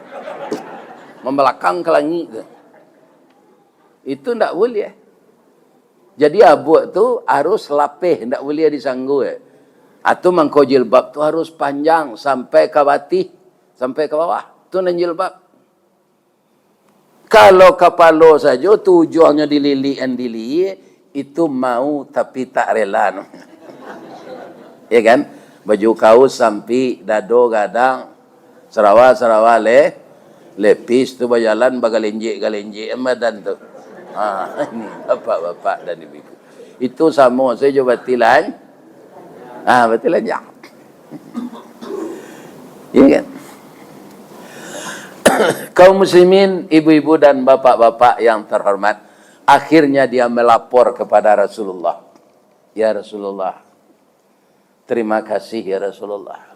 Mambalakang ka langik tu. Itu ndak buliah. Jadi, abuak tu harus lapeh, ndak buliah disanggua. Atau mangko jilbab tu harus panjang sampai ka batih, sampai ka bawah. Tu nan jilbab. Kalau kapalo sajo, tu ujuangnyo dililikan diliek, itu mau tapi tak rela. Ya kan? Baju kaus sampik, dado gadang, sarawa-sarawa le-, lepis tu bajalan bagalenjek-galenjek badan tu. Ha, ini bapak-bapak dan ibu-ibu. Itu samo sajo batilan-, ha, batilanjang. Ya kan? Kaum muslimin, ibu-ibu dan bapak-bapak yang terhormat, akhirnya dia melapor kepada Rasulullah. "Ya Rasulullah, terima kasih ya Rasulullah.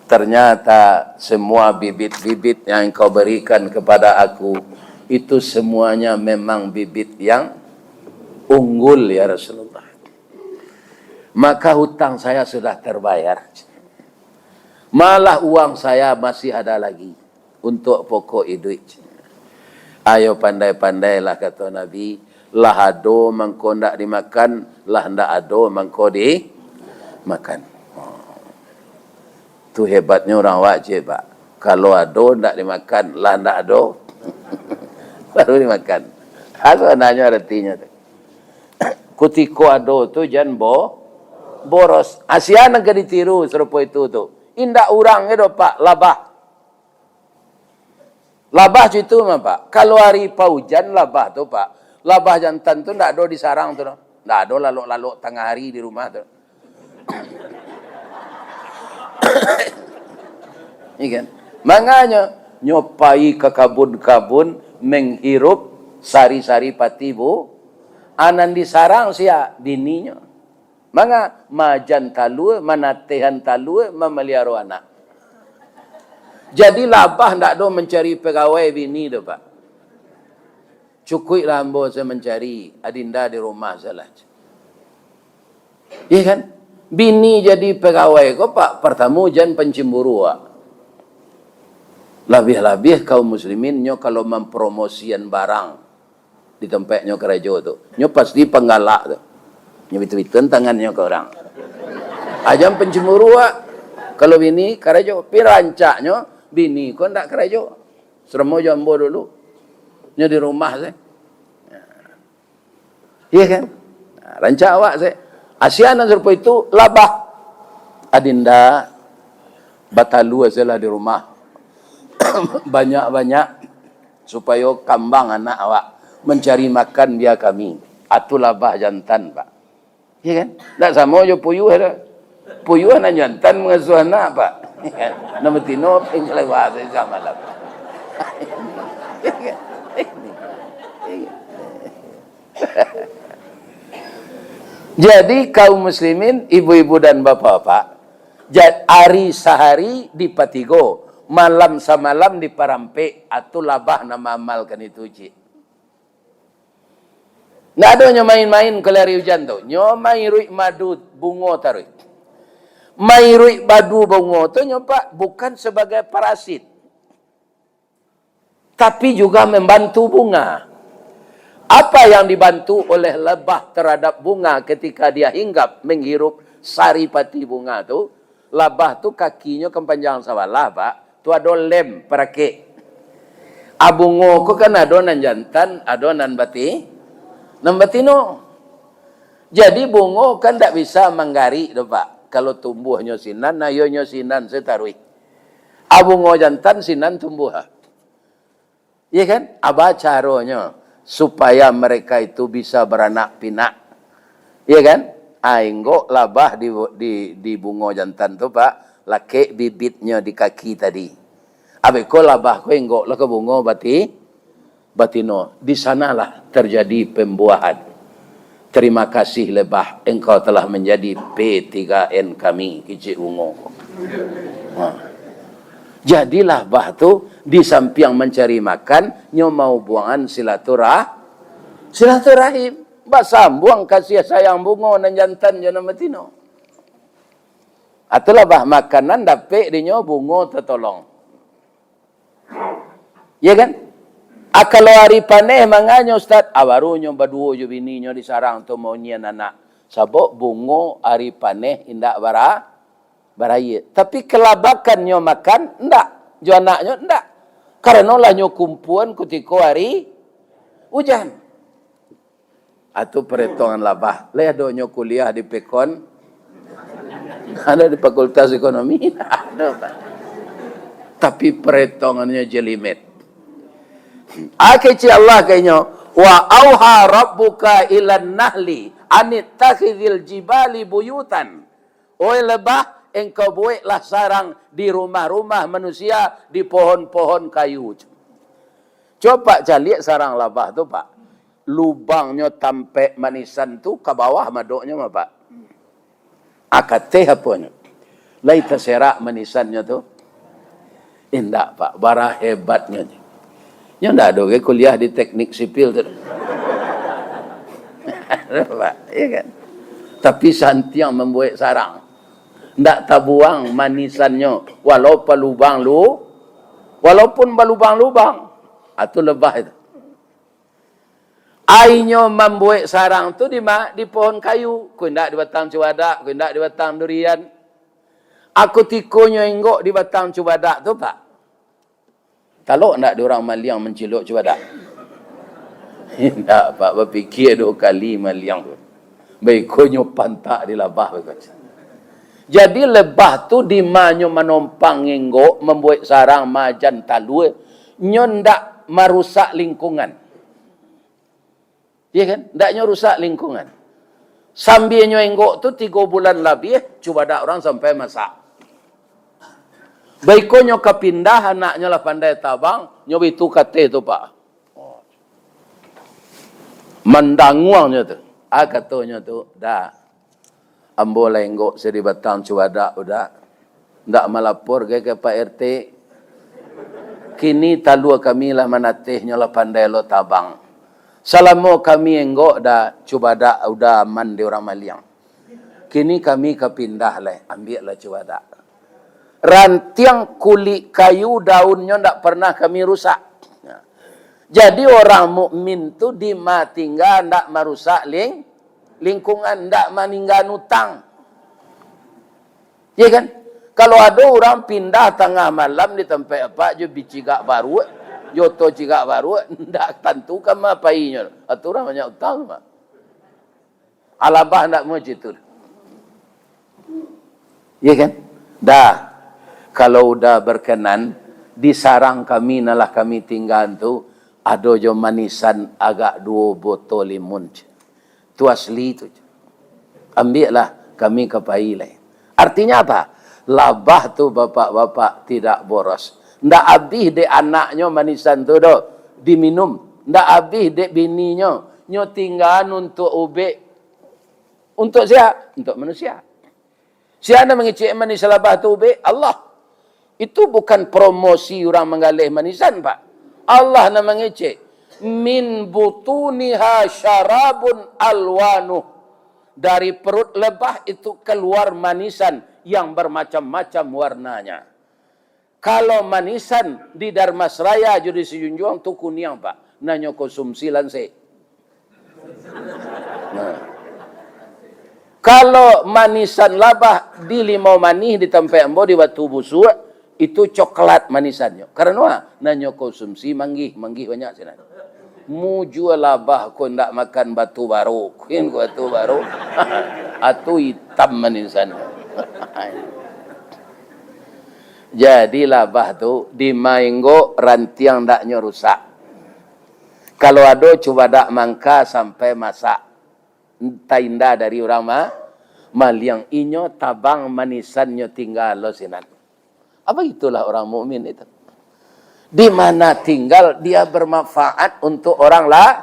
Ternyata semua bibit-bibit yang Engkau berikan kepada aku, itu semuanya memang bibit yang unggul, ya Rasulullah. Maka hutang saya sudah terbayar. Malah uang saya masih ada lagi untuk pokok iduik. Ayo pandai-pandailah, kato Nabi, lah ado mangko ndak dimakan, lah ndak ado mangko dimakan. Tu hebatnyo urang awak, cik, Pak. Kalau ado ndak dimakan, lah ndak ado baru dimakan. Apo nyo aratinyo tu? Kutiko ado tu jan bo-, boros. Asia nan ka ditiru sarupo itu tu. Indak urang je do, Pak, labah. Labah cak itu mah, Pak. Kalau hari paujan labah tu, Pak, labah jantan tu ndak ado di sarang tu, doh. Ndak ado lalok-lalok tangah hari di rumah tu. Iya kan? Manganyo, nyo pai ka kabun-kabun manghirup sari-sari pati bu-, a nan di sarang sia, bininyo. Manga, maajan talua, manatehan talua, mamaliaro anak. Jadi labah ndak ado mancari pagawai bini tu, Pak. Cukuiklah ambo se mancari, adinda di rumah salah. Iya kan? Bini jadi pagawai ko, Pak, partamo jan pancemburu, Pak. Labiah-labiah kaum muslimin nyo kalau mampromosian barang di tampek nyo karajo tu. Nyo pasti panggalak tu. Nyo bitu-bituan tangannyo ka urang. A jan pancemburu, Pak. Kalau bini karajo, pi rancaknyo bini ko ndak karajo. Saramo jo ambo dulu. Nyo di rumah se. Iya kan? Nah, rancak awak se. Asia nan sarupo itu labah. Adinda, batalua se lah di rumah. Banyak-banyak, supayo kambang anak awak. Mancari makan bia kami. A tu labah jantan, Pak. Iya kan? Ndak samo jo puyuah tu. Puyuah nan jantan mangasuah anak, Pak. Iya kan? Nan batino paling kalua se samalam. Jadi, kaum muslimin, ibu-ibu dan bapak-bapak, ja-, ari sahari dipatigo, malam samalam diparampek, a tu labah nan maamalkan itu, cik. Ndak ado nyo main-main kalau ari ujan tu. Nyo mairuik madu bungo taruih. Mairuik madu bungo tu nyo, Pak, bukan sebagai parasit, tapi juga membantu bunga. Apa yang dibantu oleh labah terhadap bunga ketika dia hinggap menghirup sari pati bunga tu? Labah tu kakinyo kan panjang sabalah, Pak. Tu ado lem parakek. A bungo ko kan ado nan jantan, ado nan bati-, nan batino. Jadi bungo kan ndak bisa manggarik doh, Pak. Kalau tumbuahnyo sinan, nah, iyonyo sinan se taruih. A bungo jantan sinan tumbuah. Iya kan? Apa caronyo supaya mereka itu bisa baranak pinak? Iya kan? Ah, inggok labah di, di, di bungo jantan tu, Pak, lakek bibitnyo di kaki tadi. Abih ko labah ko inggok lah ka bungo bati-, batino. Di sanalah terjadi pembuahan. Terima kasih lebah, engkau telah menjadi P tiga N kami, kicik bungo ko. Ha. Jadi labah tu, di sampiang mancari makan, nyo mau buangan silaturah-, silaturahim. Basambuang kasih sayang bungo nan jantan jo nan batino. Atulah bah makanan dapek dinyo bungo tatolong. Ya kan? Ah, kalau ari paneh manganyo, Ustaz, ah, barunyo baduo jo bininyo di sarang tu maunyian anak. Sabab bungo ari paneh indak bara-, baraia. Tapi kalabakannyo makan, indak. Jo anaknyo, indak. Karano lah nyo kumpuan kutiko ari ujan. Atu paretongan labah. Lai ado nyo kuliah di Pekon? Ado di Fakultas Ekonomi? Ado, Pak. Tapi paretongannyo jelimet. Akecik Allah kainyo, "Wa auha rabbuka ilan nahli anittakhidhil jibali buyutan." Oi lebah, engkau bueklah sarang di rumah-rumah manusia, di pohon-pohon kayu. Coba caliak sarang labah tu, Pak. Lubangnyo tampek manisan tu ka bawah madoknyo mah, Pak. Akateh aponyo. Lai taserak manisannyo tu? Indak, Pak. Bara hebatnyo. Nyo ndak ado ge kuliah di teknik sipil tu. Pak, iya kan? Tapi santiang mambuek sarang. Ndak tabuang manisannyo, walau palubang lu-, walaupun balubang-lubang. Ah, tu lebah itu. Ainyo mambuek sarang tu di ma-, di pohon kayu, ko indak di batang cubadak, ko indak di batang durian. Aku tikonyo inggok di batang cubadak tu, Pak. Talok ndak di urang maliang mancilok cubadak? Indak, Pak, bapikia duo kali maliang tu. Baikonyo pantak di labah, baiko. Jadi, lebah tu dimanyo manompang inggok, mambuek sarang, maajan talua, nyo ndak marusak lingkungan. Iya kan? Ndak nyo rusak lingkungan. Sambianyo inggok tu tigo bulan labiah, cubadak urang sampai masak. Baikonyo ka pindah, anaknyo lah pandai tabang, nyo bitu kateh tu, Pak. Mandanguangnyo tu. Ah, katonyo tu, dah. Ambo lah inggok sari batang cubadak, Uda. Ndak malapor ka, ka Pak R T. Kini talua kami lah manateh, nyo lah pandai lo tabang. Salamo kami inggok, Da, cubadak Uda aman di urang maliang. Kini kami ka pindah lai, ambiaklah cubadak. Rantiang, kulik kayu, daunnyo ndak pernah kami rusak. Jadi, orang mukmin tu di ma tingga ndak marusak ling-, lingkungan, ndak maninggaan utang. Iya kan? Kalau ado urang pindah tangah malam di tampek apak jo bicigak baruak, jo oto cigak baruak, ndak tantu ka ma painyo. Atu urang banyak utang, Pak. Alabah ndak muncul tu. Iya kan? Dah, kalau Uda berkenan, di sarang kami nan lah kami tinggaan tu, ado jo manisan agak duo botol limun. Tu asli tu. Ambiaklah, kami ka pai lai. Artinya apa? Labah tu, bapak-bapak, tidak boros. Ndak abih dek anaknyo manisan tu doh diminum. Ndak abih dek bininyo. Nyo tinggaan untuak ubek. Untuak sia? Untuak manusia. Sia nan mangecek manis labah tu ubek? Allah. Itu bukan promosi urang manggaleh manisan, Pak. Allah nan mangecek. "Min butuniha syarabun alwanuh." Dari perut lebah itu keluar manisan yang bermacam-macam warnanya. Kalau manisan di Dharmasraya jo di Sijunjuang tu kuniang, Pak. Nan nyo konsumsi lansek. Nah. Kalau manisan labah di Limau Manih di tampek ambo di Batu Busuak, itu coklat manisannyo. Karano, ah, nan nyo konsumsi manggih, manggih banyak sinan. Mujua labah ko ndak makan batu baruk, kuin ko batu baruk. Atu itam manisan. Jadi labah tu dimainggok rantiang ndak nyo rusak. Kalau ado cubadak mangka sampai masak, tainda dari urang ma-, maliang, inyo tabang manisannyo tingga lo sinan. Apa itulah orang mukmin itu. Di mana tinggal, dia bermanfaat untuk orang la-,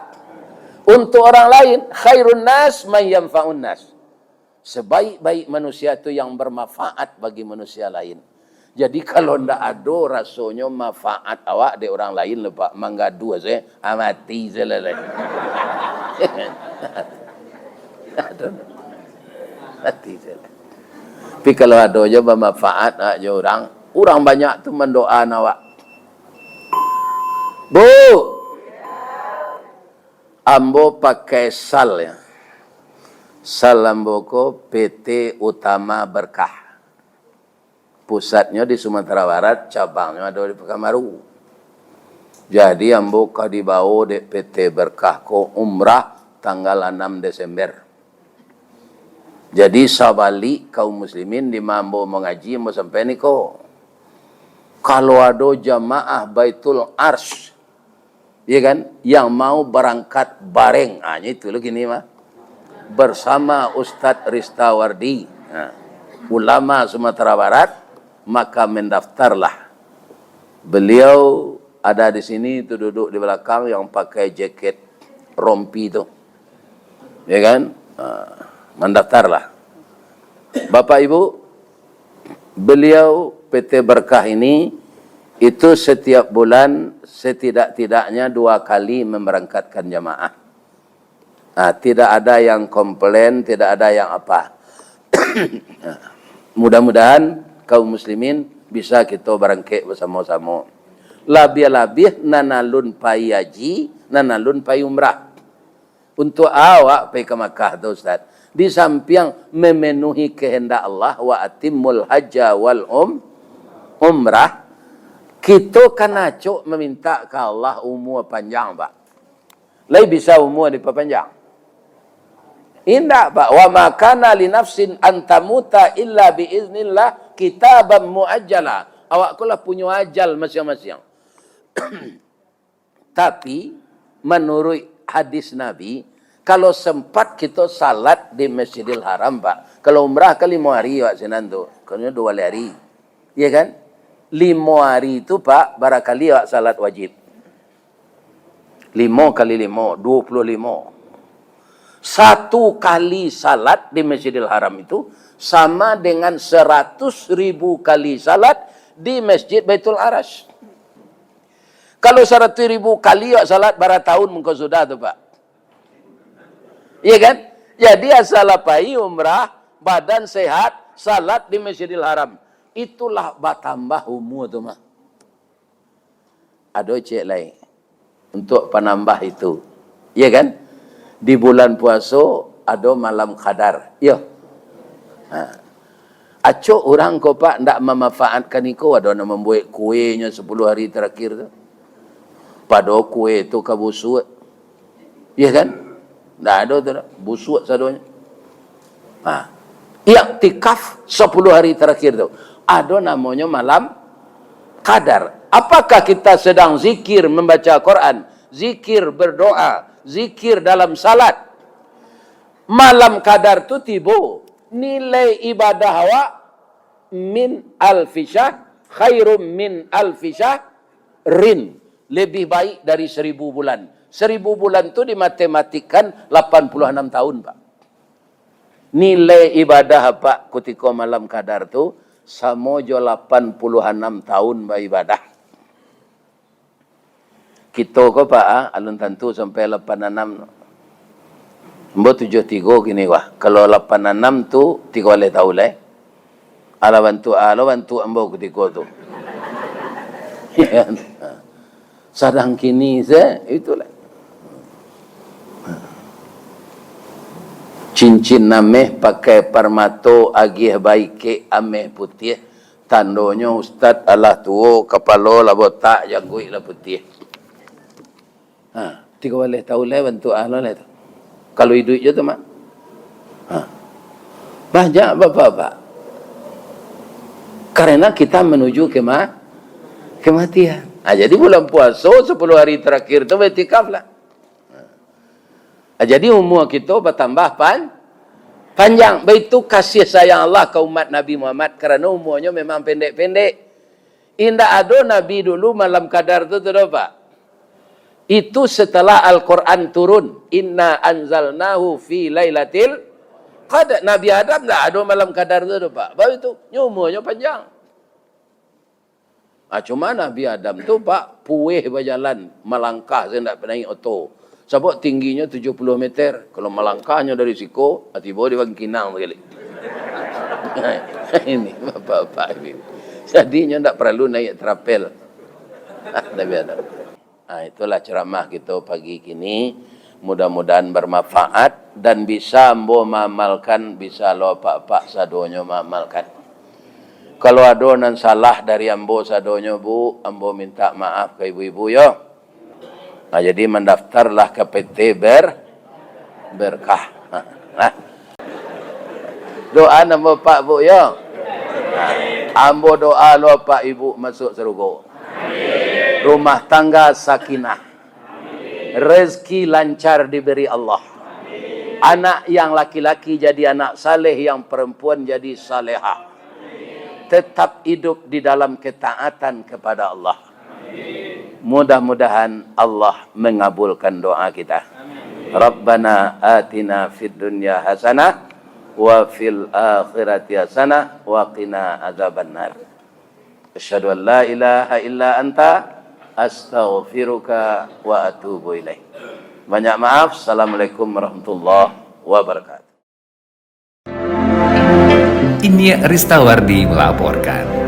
untuk orang lain. Khairun nas man yanfa'un nas. Sebaik-baik manusia tu yang bermanfaat bagi manusia lain. Jadi, kalau ndak ado rasonyo manfaat awak dek orang lain, lepak manggaduah se, ah, mati se lah. Mati se lah. Tapi kalau ado jo bamanfaat, ah, jo urang, urang banyak tu mandoaan awak. Bu, ambo pakai sal, ya. Sal ambo ko P T Utama Berkah. Pusatnyo di Sumatera Barat, cabangnyo ado di Pekanbaru. Jadi, ambo ka dibawo dek P T Berkah ko umrah tanggal anam Desember. Jadi, sabalik kaum muslimin di ma ambo mangaji, ambo sampaian iko. Kalau ado jamaah Baitul Arsy, iya kan, yang mau barangkat bareng, ah, nyo itu lo kini mah. Bersama Ustadz Ristawardi, ah, ulama Sumatera Barat, maka mendaftarlah. Beliau ada di sini tu, duduk di belakang, yang pakai jaket rompi tu. Ya kan? Ha, mandaftarlah. Bapak Ibu, Beliau, P T Berkah ini, itu setiap bulan setidak-tidaknya dua kali memberangkatkan jamaah. Ah, tidak ada yang komplain, tidak ada yang apa. Mudah-mudahan kaum muslimin bisa kita barangkek bersama-sama. Labiah-labiah nan alun pai haji, nan alun pai umrah. Untuk awak pai ka Makkah tu, Ustaz, di sampiang memenuhi kehendak Allah, "Wa atimmul hajja wal um-, umrah," kito kan acok mamintak ka Allah umua panjang, Pak. Lai bisa umua dipapanjang? Indak, Pak. "Wa ma kana li nafsin an tamuta illa bi iznillah kitaban muajjala." Awak ko lah punyo ajal masiang-masiang. Tapi, manuruik hadis Nabi, kalau sempat kito salat di Masjidil Haram, Pak. Kalau umrah kan limo hari, Pak, sinan tu. Kalau duo baleh hari. Iya kan? Limo hari tu, Pak, barakali awak salat wajib. Limo kali limo, duo puluah limo. Satu kali salat di Masjidil Haram itu sama dengan seratus ribu kali salat di Masjid Baitul Arash. Kalau saratus ribu kali awak salat, bara taun mangko sudah tu, Pak? Iya kan? Jadi, asal pai umrah, badan sehat, salat di Masjidil Haram. Itulah batambah umua tu mah. Ado ciek lai untuk panambah itu. Iya kan? Di bulan puaso ado malam Qadar. Iyo. Ha. Acok urang ko, Pak, ndak mamanfaatkan iko, ado nan mambuek kuenyo sapuluah hari tarakhir tu. Pado kue tu ka busuak. Iya kan? Ndak ado tu dah. Busuak sadonyo. Ha. Iktikaf sapuluah hari tarakhir tu. Ado namonyo malam Qadar. Apakah kita sedang zikir, membaca Quran, zikir, berdoa, zikir dalam salat? Malam Qadar tu tibo, nilai ibadah awak min alfi syahr, khairum min alfi syahrin, lebih baik dari seribu bulan. Seribu bulan tu dimatematikkan lapan puluah anam tahun, Pak. Nilai ibadah, Pak, kutiko malam Qadar tu, samo jo lapan puluah anam tahun baibadah. Kito ko, Pak, ah, alun tantu sampai lapan anam. Ambo tujuah tigo kini, wah. Kalau lapan anam tu, tigo baleh taun lai. Alah bantuak, alah bantuak ambo kutiko tu. Sadang kini se, itulah. Cincin ameh pakai parmato, agiah baikek ameh putiah. Tandonyo ustad alah tuo, kapalo lah botak, jangguik lah putiah. Ha, tigo baleh taun lai bantuak ah lo lai tu. Kalau iduik jo tu, Mak. Ha. Banyak bapak-bapak. Karena kita menuju kema-, kematian. Ha, jadi bulan puaso sapuluah hari tarakhir tu baiktikaf lah. Ha. Ha, jadi umua kito batambah pan-, panjang. Baitu kasih sayang Allah ka umat Nabi Muhammad, karano umuanyo memang pendek-pendek. Indak ado nabi dulu malam Qadar tu, tu doh, Pak. Itu setelah Al-Quran turun, "Inna anzalnahu fi lailatil qadar." Nabi Adam ndak ado malam Qadar tu doh, Pak. Baru itu, nyo umuanyo panjang. Ah, cuma Nabi Adam tu, Pak, pueh bajalan, malangkah sajo ndak naik oto. Sabab tingginyo tujuah puluah meter. Kalau malangkahnyo dari siko, ah, tibo di Bangkinang sakali. Ini bapak-bapak ini. Jadi, nyo ndak paralu naik trapel. Nabi Adam. Ah, itulah ceramah kito pagi kini. Mudah-mudahan bermanfaat dan bisa ambo maamalkan, bisa lo apak-apak sadonyo maamalkan. Kalau ado nan salah dari ambo sadonyo, Bu, ambo minta maaf ka ibu-ibu, yo. Nah, jadi mandaftarlah ka P T Ber-, Berkah. Nah. Doa ambo Pak, Bu, yo. Nah, ambo doa lo Pak Ibu masuk sarugo. Rumah tangga sakinah. Rezeki lancar diberi Allah. Anak yang laki-laki jadi anak saleh, yang perempuan jadi salehah. Tetap hidup di dalam ketaatan kepada Allah. Mudah-mudahan Allah mengabulkan doa kita. Rabbana atina fid dunya hasanah wa fil akhirati hasanah wa qina adzabannar. Asyhadu an la ilaha illa anta, astaghfiruka wa atubu ilaik. Banyak maaf. Assalamualaikum warahmatullahi wabarakatuh. Iniak Ristawardi melaporkan.